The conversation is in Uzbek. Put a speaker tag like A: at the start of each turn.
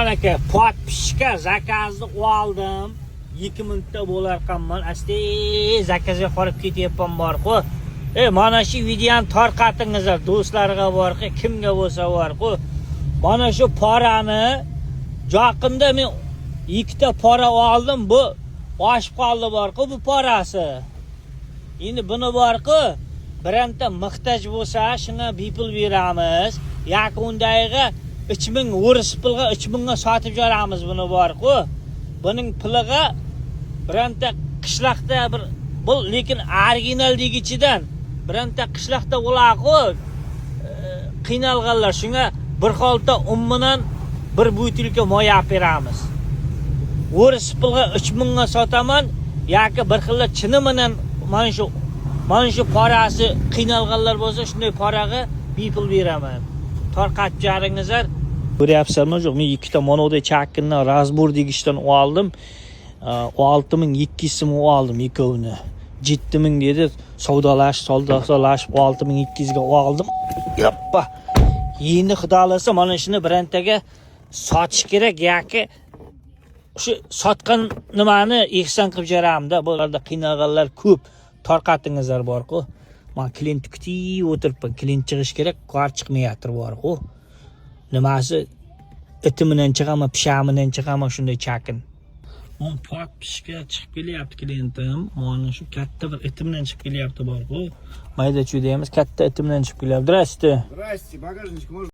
A: Manaka подписчика zakazni oldim. 2 minutda bo'lar ekanman. Asta zakazga qolib ketyapman bor-ku. Mana shu videoni tarqatingizlar do'stlarga bor-ku, kimga bo'lsa bor-ku. Mana shu parani yaqinda men ikkita para oldim, bu oshib qoldi bor-ku bu parasi. Endi buni bor-ku, bironta muhtoj bo'lsa, shunga bepul beramiz. Yoki undayga 3000 o'ris pulga, 3000 ga sotib yuboramiz buni bor-ku. Buning puliga bironta qishloqda bir bu, lekin original degichidan bironta qishloqda ular-ku qiynalganlar, shunga bir xolta un bilan bir butilka moy olib beramiz. O'ris pulga 3000 ga sotaman yoki bir xil chini bilan mana shu parasi qiynalganlar bo'lsa, shunday paraga bepul beraman. Tarqatib jaringizlar. Ko'ryapsizlarmi? Yo'q, men ikkita monoday chakkindan разбор degishdan oldim. 6200 so'm oldim ikkovini. 7000 dedi, savdolashib, savdolashib 6200 ga oldim. Yappa. Endi xudo xohlasa, mana shuni birontaga sotish kerak yoki shu sotgan nimani ehson qilib yuboramda. Bularda qiynalganlar ko'p. Tarqatingizlar bor-ku. Man klient kutib o'tiribman. Klient chiqish kerak, qor chiqmayapti bor-ku. Nimasi iti bilan chiqaman, pishami bilan chiqaman shunday chakin. Man подписчика chiqib kelyapti klientim. Mana shu katta bir iti bilan chiqib kelyapti bor-ku. Mayda chuyda emas, katta iti bilan chiqib kelyapti. Здрасте.
B: Здрасте, багажничек можно?